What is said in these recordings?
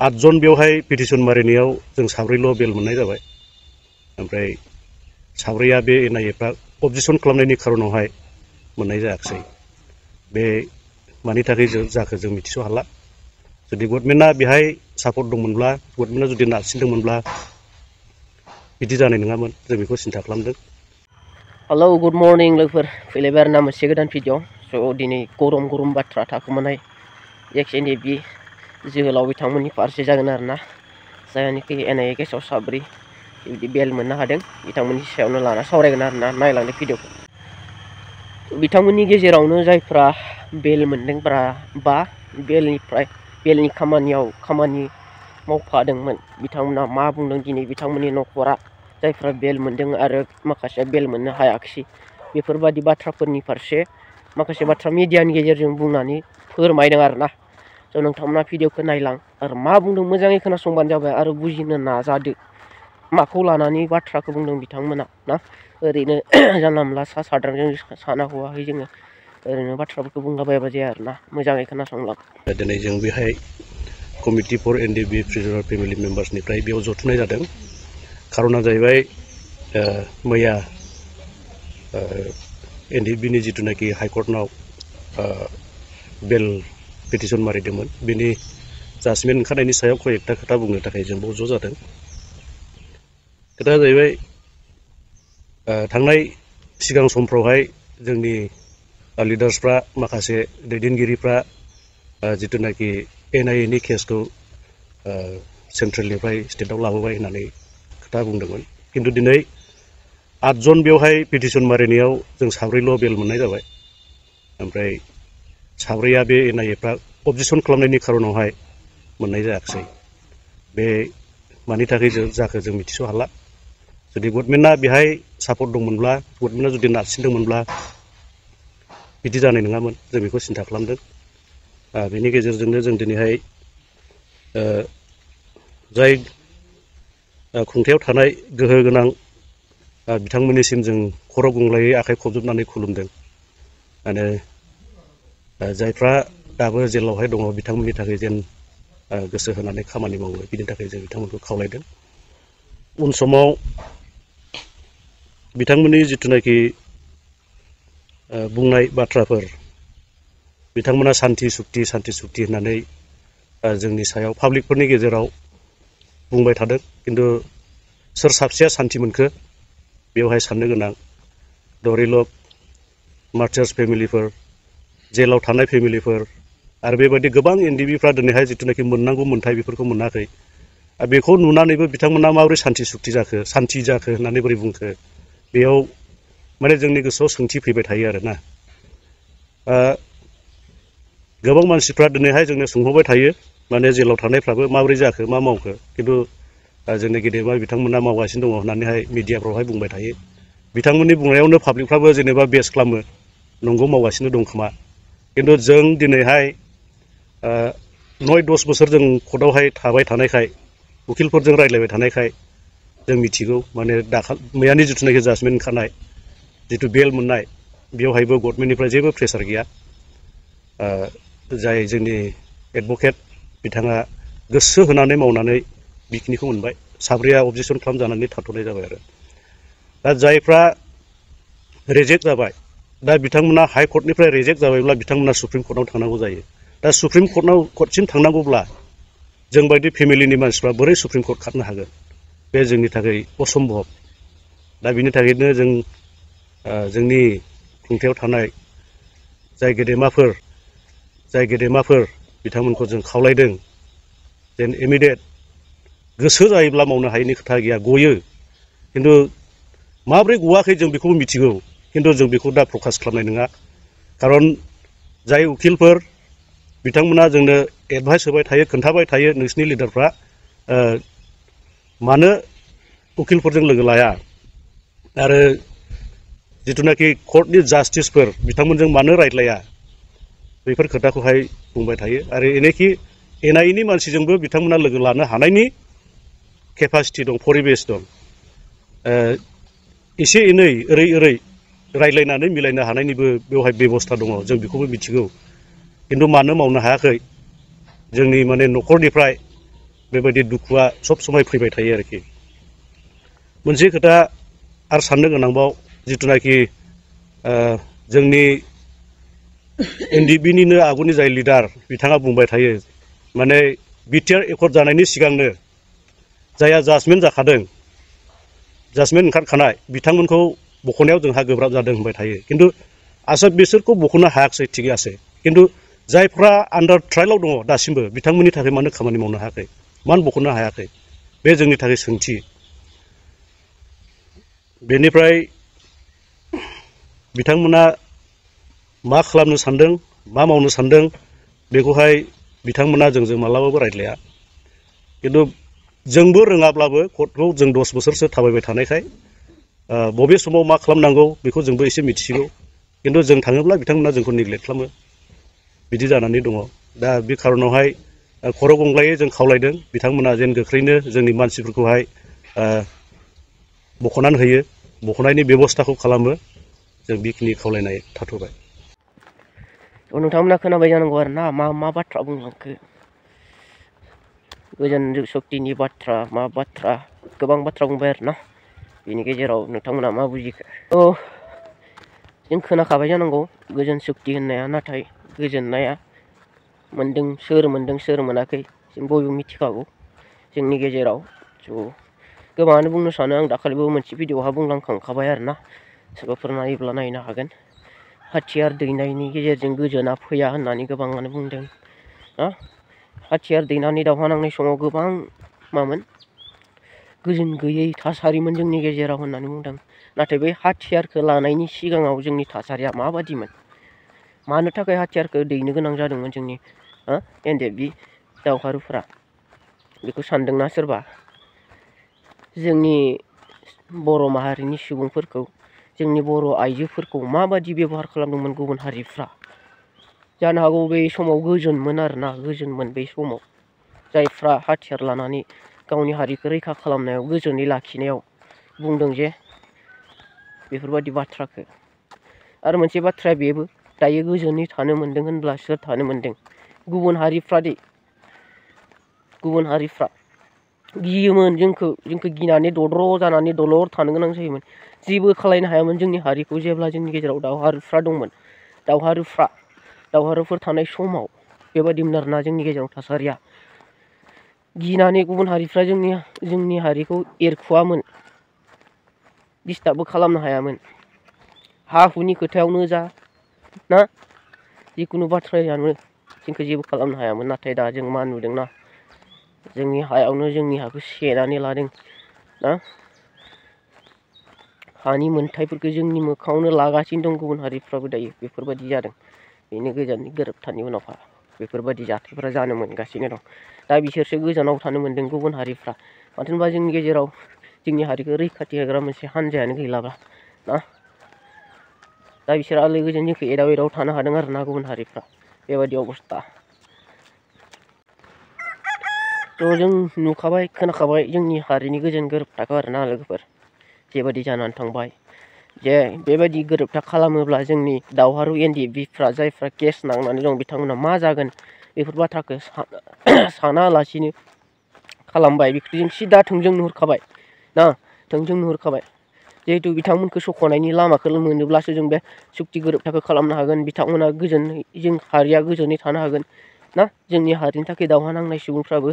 8 जन बेवहाय पिटिशन मारिनायाव जों साब्रैल' बेल मोननाय जाबाय। ओमफ्राय साब्रैया बे एनआइएफ्रा अबजेक्सन खालामनायनि खारनावहाय मोननाय जायाखिसै। बे मानि थाखाय जाखो जों मिथिस' हाला। जुदि गभर्नमेन्टआ बेहाय सापर्ट दंमोनब्ला, गभर्नमेन्टआ जुदि नारसिनदोंमोनब्ला बिदि जानाय नङामोन, जों बेखौ सिन्था खालामदों। हेलो गुड मर्निं लोगोफोर, फैलायबाय आरोना मोनसे गोदान भिडिअ। दिनै गरम बाथ्रा थाखोमानाय एक्स-एन-ए-बि जोहोलाव बिथांमोननि फारसे जागोन आरोना, जायहानिखि एनआइए केसआव साब्रै बिदि बेल मोननो हादों, बिथांमोननि सायावनो लाना सावरायगोन आरोना। नायलांदो भिडिअखौ। बिथांमोननि गेजेरावनो जायफ्रा बेल मोनदोंब्रा बा बेलनि खामानि मावफादोंमोन, बिथांमोना मा बुंदों दिनै बिथांमोननि न'खरा, जायफ्रा बेल मोनदों आरो माखासेया बेल मोननो हायाखिसै, बेफोरबादि बाथ्राफोरनि फारसे माखासे बाथ्रा मिडियानि गेजेरजों बुंनानै फोरमायदों आरोना। स' नोंथांमोना भिडिअखौ नायलां आरो मा बुंदों मोजाङै खोनासंबानो जाबाय आरो बुजिनो नाजादो माखौ लानानै बाथ्राखौ बुंदों बिथांमोना ना। ओरैनो जानला मोनला सा साज्रांजों साना हौवाहै जोङो ओरैनो बाथ्राफोरखौ बुंलाबायाबा जाया आरोना, मोजाङै खोनासंलां। दिनै जों बेहाय कमिटि फर एनडिएबि प्रिजनार फेमिलि मेम्बार्सनिफ्राय बेयाव जथुमनाय जादों। खारना जाहैबाय मैया एनडिएबिनि जिथुनाखि हाइकर्टनाव बेल पिटिशन मारिदोंमोन, बेनि जाजमेन्ट ओंखारनायनि सायाव कयेकथा खोथा बुंनो थाखाय जों बाव ज' जादों। खोथाया जाहैबाय थांनाय सिगां समफ्रावहाय जोंनि लिडार्सफ्रा, माखासे दैदेनगिरिफ्रा जिथुनाखि एनआइएनि केसखौ सेन्ट्रेलनिफ्राय स्टेटआव लाबोबाय होननानै खोथा बुंदोंमोन। खिन्थु दिनै 8 जन बेवहाय पिटिशन मारिनायाव जों साब्रैल' बेल मोननाय जाबाय। ओमफ्राय साब्रैया बे एनआइएफ्रा अबजेक्सन खालामनायनि खारनावहाय मोननाय जायाखिसै। बे मानि थाखाय जाखो जों मिथिस' हाला। जुदि गभर्नमेन्टआ बेहाय सापर्ट दंमोनब्ला, गभर्नमेन्टआ जुदि नारसिनदोंमोनब्ला बिदि जानाय नङामोन, जों बेखौ सिन्था खालामदों। बेनि गेजेरजोंनो जों दिनैहाय जाय खुंथायाव थानाय गोहो गोनां बिथांमोननिसिम जों खर' गंग्लायै आखाइ खबजोबनानै खुलुमदों। आरो जायफ्रा दाबो जेलावहाय दङ, बिथांमोननि थाखाय जेन गोसो होनानै खामानि मावो, बिनि थाखाय जों बिथांमोनखौ खावलायदों। उन समाव बिथांमोननि जिथुनाखि बुंनाय बाथ्राफोर, बिथांमोना सान्थि सुक्ति होननानै जोंनि सायाव पाब्लिकफोरनि गेजेराव बुंबाय थादों। खिन्थु सोर साबसेया सान्थि मोनखो, बेवहाय साननो गोनां। दरिलक मार्चार्स फेमिलिफोर, जेलाव थानाय फेमिलिफोर, आरो बेबायदि गोबां एनडिएबिफ्रा दिनैहाय जिथुनाखि मोननांगौ मोन्थाय बेफोरखौ मोनाखै। बेखौ नुनानैबो बिथांमोना माबोरै सान्थि जाखो होननानै बोरै बुंखो, बेयाव माने जोंनि गोसोआव सोंथि फैबाय थायो आरोना। गोबां मानसिफ्रा दिनैहाय जोंनो सोंहरबाय थायो, माने जेलाव थानायफ्राबो माबोरै जाखो, मा मावखो। खिन्थु जोंनि गेदेमा बिथांमोना मावगासिनो दङ होननानैहाय मिडियाफ्रावहाय बुंबाय थायो। बिथांमोननि बुंनायावनो पाब्लिकफ्राबो जेनेबा बेस खालामो, नंगौ मावगासिनो दं खोमा। खिन्थु जों दिनैहाय 9-10 बोसोर जों कर्टआवहाय थाबाय थानायखाय, उकिलफोरजों रायज्लायबाय थानायखाय जों मिथिगौ। माने मैयानि जिथुनाखि जाजमेन्ट ओंखारनाय, जिथु बेल मोननाय, बेवहायबो गभर्नमेन्टनिफ्राय जेबो प्रेसार गैया। जाय जोंनि एडभकेट, बिथाङा गोसो होनानै मावनानै बेखिनिखौ मोनबाय। साब्रैया अबजेक्सन खालामजानानै थाथ'नाय जाबाय आरो। दा जायफ्रा रिजेक्ट जाबाय, दा बिथांमोना हाइकर्टनिफ्राय रिजेक्ट जाबायब्ला बिथांमोना सुप्रिम कर्टआव थांनांगौ जायो। दा सुप्रिम कर्टसिम थांनांगौब्ला जोंबायदि फेमिलिनि मानसिफ्रा बोरै सुप्रिम कर्ट खारनो हागोन, बे जोंनि थाखाय असम्भब। दा बिनि थाखायनो जों जोंनि खुंथायाव थानाय जाय गेदेमाफोर बिथांमोनखौ जों खावलायदों, जेन इमिडियेट गोसो जायोब्ला मावनो हायैनि खोथा गैया, गयो। खिन्थु माब्रै गवाखै जों बेखौबो मिथिगौ, खिन्थु जों बेखौ दा फकास खालामनाय नङा। खारन जाय उकिलफोर, बिथांमोना जोंनो एडभाइस होबाय थायो, खोन्थाबाय थायो, नोंसिनि लिडारफ्रा मानो उकिलफोरजों लोगो लाया, आरो जिथुनाखि कर्टनि जास्टिसफोर, बिथांमोनजों मानो रायज्लाया, बेफोर खोथाखौहाय बुंबाय थायो। आरो एनेखि एनआइएनि मानसिजोंबो बिथांमोना लोगो लानो हानायनि केपासिटि दं, परिबेस दं। एसे एनै ओरै रायज्लायनानै मिलायनो हानायनिबो बेवहाय बेबस्था दङ, जों बेखौबो मिथिगौ। खिन्थु मानो मावनो हायाखै, जोंनि माने न'खरनिफ्राय बेबायदि दुखुआ सब समय फैबाय थायो आरोखि मोनसे खोथा आरो साननो गोनांबाव जिथुनाखि जोंनि एनडिएफबिनिनो आगुनि जाय लिडार बिथाङा बुंबाय थायो माने बिटिआर एकर्ड जानायनि सिगांनो जायहा जाजमेन्ट जाखादों जाजमेन्ट ओंखारखानाय बिथांमोनखौ बख'नायाव जोंहा गोब्राब जादों होनबाय थायो खिन्थु आसल बिसोरखौ बख'नो हायाखिसै थिगैयासै खिन्थु जायफ्रा आन्डार ट्रायेलाव दङ दासिमबो बिथांमोननि थाखाय मानो खामानि मावनो हायाखै मानो बख'नो हायाखै बे जोंनि थाखाय सोंथि बेनिफ्राय बिथांमोना मा खालामनो सानदों मा मावनो सानदों बेखौहाय बिथांमोना जोंजों मालाबाबो रायज्लाया खिन्थु जोंबो रोङाब्लाबो कर्टखौ जों 10 बोसोरसो थाबायबाय थानायखाय बबे समाव मा खालामनांगौ बेखौ जोंबो एसे मिथिगौ खिन्थु जों थाङोब्ला बिथांमोना जोंखौ नेग्लेक्ट खालामो बिदि जानानै दङ दा बे खारनावहाय खर' गंग्लायै जों खावलायदों बिथांमोना जेन गोख्रैनो जोंनि मानसिफोरखौहाय बख'नानै होयो बख'नायनि बेब'स्थाखौ खालामो जों बेखिनि खावलायनाय थाथ'बाय नोंथांमोना खोनाबाय जानांगौ आरो ना मा बाथ्रा बुंलांखो गोजोन सक्तिनि बाथ्रा मा बाथ्रा गोबां बाथ्रा बुंबाय आरो ना बेनि गेजेराव नोंथांमोना मा बुजिखो जों खोनाखाबाय जानांगौ गोजोन सक्ति होननाया नाथाय गोजोननाया मोनदों सोर मोनाखै जों बयबो मिथिखागौ जोंनि गेजेराव गोबाङानो बुंनो सानो आं दाखालिबो मोनसे भिडिअ'हा बुंलांखांखाबाय आरो ना सोरबाफोर नायोब्ला नायनो हागोन हाथियार दैनायनि गेजेरजों गोजोना फैया होननानै गोबाङानो बुंदों ना हाथियार दैनानै दावहा नांनाय समाव गोबां मामोन गोजोन गैयै थासारिमोन जोंनि गेजेराव होननानै बुंदों नाथाय बै हाथियारखौ लानायनि सिगाङाव जोंनि थासारिया माबादिमोन मानो थाखाय हाथियारखौ दैनो गोनां जादोंमोन जोंनि एनडिएफबि दावहारुफोरा बेखौ सानदोंना सोरबा जोंनि बर' माहारिनि सुबुंफोरखौ जोंनि बर' आइजोफोरखौ माबादि बेब'हार खालामदोंमोन गुबुन हारिफ्रा जानो हागौ बै समाव गोजोनमोन आरोना गोजोनमोन बै समाव जायफ्रा हाथियार लानानै गावनि हारिखौ रैखा खालामनायाव गोजोनै लाखिनायाव बुंदों जे बेफोरबायदि बाथ्राखौ आरो मोनसे बाथ्राया बेबो दायो गोजोनै थानो मोन्दों होनब्ला सोर थानो मोन्दों गुबुन हारिफ्रा गियोमोन जोंखौ गिनानै दद्र' जानानै दलर थानो गोनां जायोमोन जेबो खालायनो हायामोन जोंनि हारिखौ जेब्ला जोंनि गेजेराव दावहारुफ्रा दंमोन दावहारुफोर थानाय समाव बेबायदिमोन आरोना जोंनि गेजेराव थासारिया गिनानै गुबुन हारिफ्रा जोंनि हारिखौ एरखुवामोन डिस्टार्बबो खालामनो हायामोन हा हुनि खोथायावनो जा ना जिखुनु बाथ्रायानो जोंखौ जेबो खालामनो हायामोन नाथाय दा जों मा नुदोंना जोंनि हायावनो जोंनि हाखौ सेनानै लादों ना हानि मोनथायफोरखौ जोंनि मोखाङावनो लागासिनो दं गुबुन हारिफ्राबो दायो बेफोरबायदि जादों बेनि गोजाननि गोरोबथानि उनावहा बेफोरबायदि जाथायफोरा जानो मोनगासिनो दं दा बिसोरसो गोजानाव थानो मोन्दों गुबुन हारिफ्रा मानो होनबा जोंनि गेजेराव जोंनि हारिखौ रैखाथि होग्रा मोनसे हान्जायानो गैलाबा ना दा बिसोर आलो गोजोन जोंखौ एदाव थानो हादों आरो ना गुबुन हारिफ्रा बेबायदि अबस्था जों नुखाबाय खोनाखाबाय जोंनि हारिनि गोजोन गोरोबथाखौ आरो ना लोगोफोर जेबायदि जानानै थांबाय जे बेबायदि गोरोबथा खालामोब्ला जोंनि दावहारु एनडिएफबिफ्रा जायफ्रा केस नांनानै दं बिथांमोना मा जागोन बेफोर बाथ्राखौ सानालासिनो खालामबाय बेखौ जों सिदा थोंजों नुहुरखाबाय ना थोंजों नुहुरखाबाय जिहेथु बिथांमोनखौ सख'नायनि लामाखौ मोनोब्लासो जों बे सुक्ति गोरोबथाखौ खालामनो हागोन बिथांमोना गोजोनै जों हारिया गोजोनै थानो हागोन ना जोंनि हारिनि थाखाय दावहा नांनाय सुबुंफ्राबो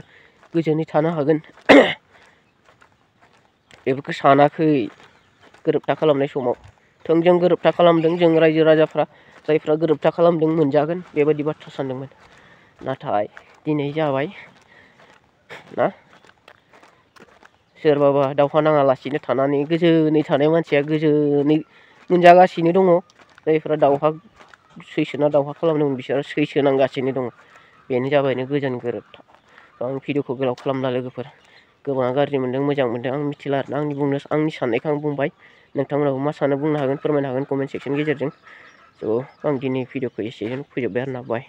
गोजोनै थानो हागोन बेफोरखौ सानाखै गोरोबथा खालामनाय समाव थोंजों गोरोबथा खालामदों जों रायजो राजाफ्रा जायफ्रा गोरोबथा खालामदों मोनजागोन बेबायदि बाथ्रा सानदोंमोन नाथाय दिनै जाबाय ना सोरबाबा दावहा नाङालासिनो थानानै गोजोनै थानाय मानसिया गोजोनै मोनजागासिनो दङ जायफ्रा सैसोना दावहा खालामदोंमोन बिसोरो सैसो नांगासिनो दङ बेनो जाबायनो गोजोन गोरोबथा आं भिडिअखौ गोलाव खालामना लोगोफोर गोबाङा गाज्रि मोनदों मोजां मोनदों आं मिथिला आरोना आंनि साननायखौ आं बुंबाय नोंथांमोनाबो मा सानो बुंनो हागोन फोरमायनो हागोन कमेन्ट सेक्सननि गेजेरजों आं दिनै भिडिअखौ एसेजों फोजोबबाय आरोना बाय